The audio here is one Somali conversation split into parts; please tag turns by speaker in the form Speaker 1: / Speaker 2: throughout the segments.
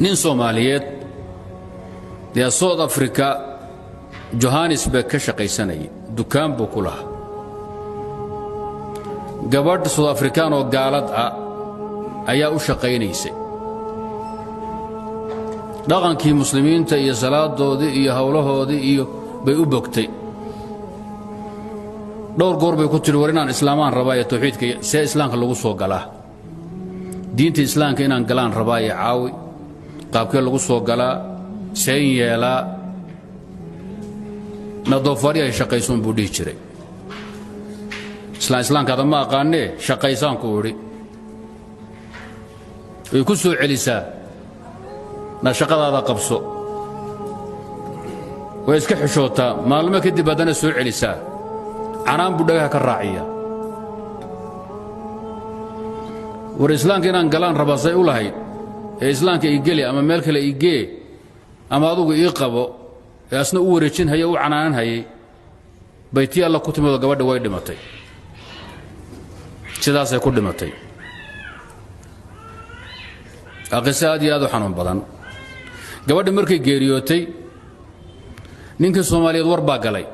Speaker 1: Nin Soomaaliyeed yaa South Africa, Johannesburg ka shaqaysanayay. Dukaan buu ku lahaa. Gabadh South African oo gaalad ah ayaa u shaqaynaysay. Dhaqankii muslimiinta iyo salaadoodii iyo howlahoodii iyo bay u bogtay. Dhowr goor bay ku tidhi, "War, inaan islaamaan rabaa ee tawxiidka see islaamka lagu soo galaa? Diinta islaamka inaan galaan rabaa ee caawi. Qaabkee lagu soo galaa? Seen yeelaa?" "Na doofaari ay shaqaysoon," buu dhihi jiray. "Islaamkaada ma aqaanee, shaqaysaanku idhi." Way ku soo celisaa, "Na shaqadaada qabso." Way iska xishootaa. Maalmo kadib haddana soo celisaa, canaan buu dhagaha ka raaciya. "War, islaamka inaan galaan rabaa," say u lahayd, "ee islaamka ii geli ama meel kale igee ama adugu ii qabo," ee asna u wareejin haya, u canaanan hayay, bay tii Alla ku timidoo gabadha way dhimatay. Sidaasay ku dhimatay. Waa qiso aad iyo aad u xanuun badan. Gabadhi markay geeriyootay, ninkii Soomaaliyeed war baa galay.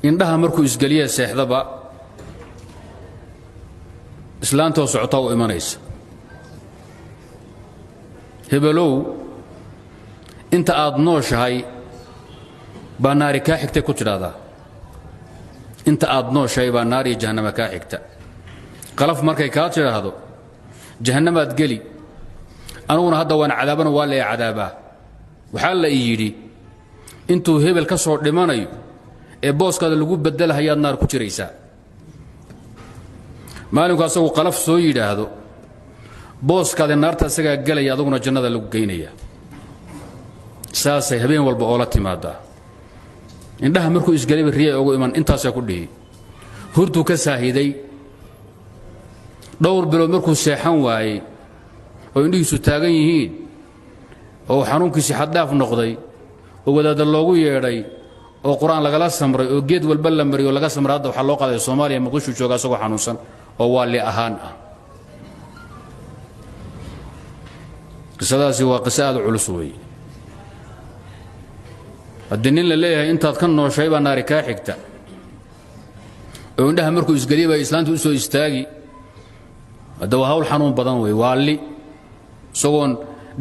Speaker 1: Indhaha markuu isgeliye seexdaba, islaantoo socotaa u imanaysa. "Hebelow, inta aad nooshahay baa naari kaa xigtay," ku tidhaahdaa. "Inta aad nooshahay baa naar iyo jahannama kaa xigta. Qalaf markay kaa tidhaahdo, jahannamaad geli. Aniguna hadda waan cadaabana, waa la i cadaabaa. Waxaa la i yidhi intuu hebel ka soo dhimanayo ee booskaada lagu bedelahayaad naar ku jiraysaa. Maalinku asagu qalaf soo yidhaahdo, booskaada naarta asagaa gelaya, aduguna jannada lagu geynaya." Saasay habeen walba oola timaadaa. Indhaha markuu isgelayba riyay ugu iman, intaasaa ku dhihi. Hurtuu ka saahiday. Dhowr bilood markuu seexan waayey oo indhihiisu taagan yihiin oo xanuunkiisii xaddhaaf noqday oo wadaadda loogu yeedhay oo Qur-aan lagala samray oo geed walba la mariyo, laga samray, hadda waxaa loo qaaday Soomaaliya. Muqdishu jooga asagoo xanuunsan oo waalli ahaan ah. Qisadaasi waa qiso aad u culus weeye. Haddii nin la leeyahay intaad ka nooshay baa naari kaa xigta, oo indhaha markuu isgeliya baa islaanta u soo istaagi, hadda waa hawl xanuun badan wey. Waalli isagoon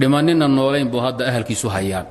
Speaker 1: dhimanina noolayn buu hadda ahalkiisu hayaan.